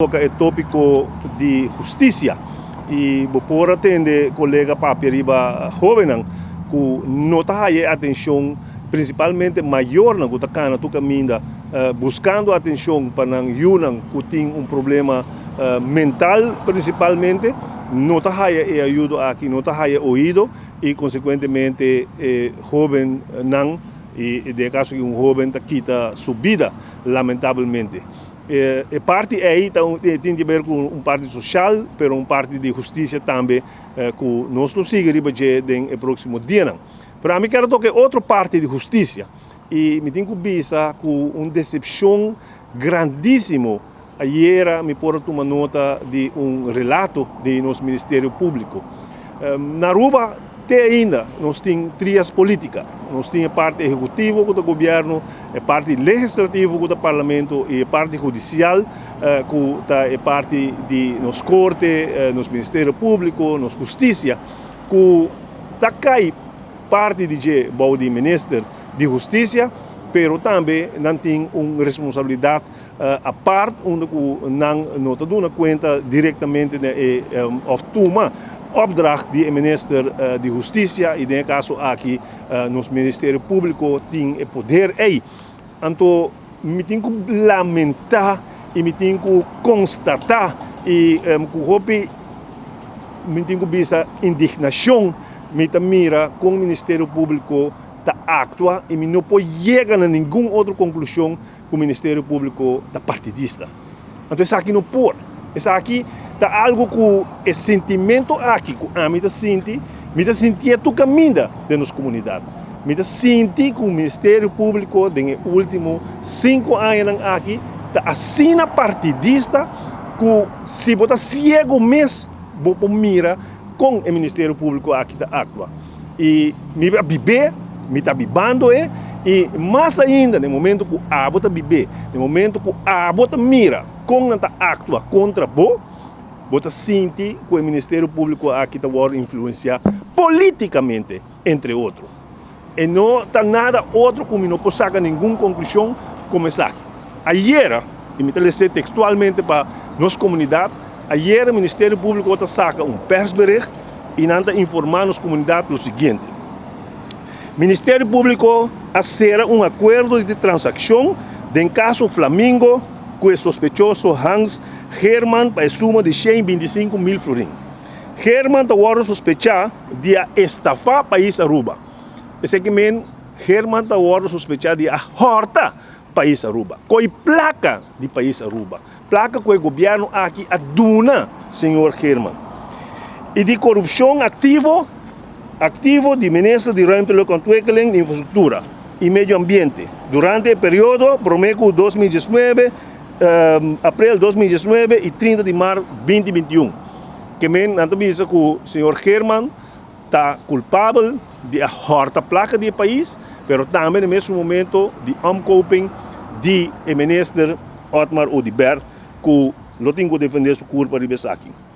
Toca e topico di husticia y bo por a tende colega papia riba hobennan cu no ta haya e atencion, principalmente mayornan cu ta cana tur caminda buscando atencion pa nan yunan cu tin un problema mental principalmente, no ta haya e ayudo aki, no ta haya oido y consecuentemente e hobennan y den e caso aki un hoben ta kita su bida lamentablemente. E parti ei ta tin di ber ku un parti sosial, pero un parti di hustisia tambe ku nos lo sigui riba dje den e próksimo dianan. Pero ami kier a toka e otro parti di hustisia i mi tin ku bisa ku un desepshon grandísimo ayera mi por a tuma nota di un relato di nos Ministerio Públiko. Na Aruba te ainda nos tin trias politica, nos tin e parti ehecutivo cu ta gobierno, e parti legislativo cu ta parlamento y e parti hudicial cu ta e parti di nos corte, nos ministerio publico, nos husticia cu ta cay parti di dje bou di minister di husticia, pero tambe nan tin un responsabilidad apart unda ku nan no ta duna kuenta direktamente na e òf tuma opdracht di e minister di hustisia i den e kaso aki nos ministerio públiko tin e poder ei. Anto mi tin ku lamentá i mi tin ku konstatá i ku hopi mi tin ku bisa indignashon mi ta mira kon ministerio públiko ta aktua i mi no por yega na ningun otro konklushon ku Ministerio Públiko ta partidista. Anto esaki no por. Esaki ta algu ku e sintimentu aki ku ami ta sinti, mi ta sintié tur kaminda den nos komunidat. Mi ta sinti ku Ministerio Públiko den e último sinku añanan aki ta asina partidista ku si bo ta siego mes bo por mira kon e Ministerio Públiko aki ta aktua. I mi a bib'é, mi ta bibando e, i mas ainda den momento ku abo ta bib'é, den momento ku abo ta mira kon nan ta aktua kontra bo, bo ta sinti ku e Ministerio Públiko aki ta wòrdu influensiá polítikamente, entre otro. E no ta nada otro ku mi no por saka ningun konklushon komo esaki. Ayera, i mi ta les'é tekstualmente pa nos komunidat, ayera Ministerio Públiko ta saka un persbericht i nan ta informá nos komunidat lo siguiente, Ministerio Públiko a sera un akuerdo di transakshon den kaso Flamingo ku e sospechoso Hans Geerman pa e suma di 125.000 florin. Geerman ta wòrdu sospechá di a estafá pais Aruba. Esaki men Geerman ta wòrdu sospechá di a hòrta pais Aruba. Koi plaka di pais Aruba. Plaka ku e gobièrnu aki a duna señor Geerman. I di korupshon aktivo aktivo di Minister di Ruimtelijke Ontwikkeling, Infrastruktura i Medio Ambiente durante e periodo promé ku 2019, aprel 2019 i 30 di mart 2021. Ke men nan ta bisa ku señor Geerman ta kulpabel di a hòrta plaka di e pais, pero tambe na e mesun momento di omkoping di e minister Otmar Oduber ku lo tin ku defendé su kurpa riba esaki.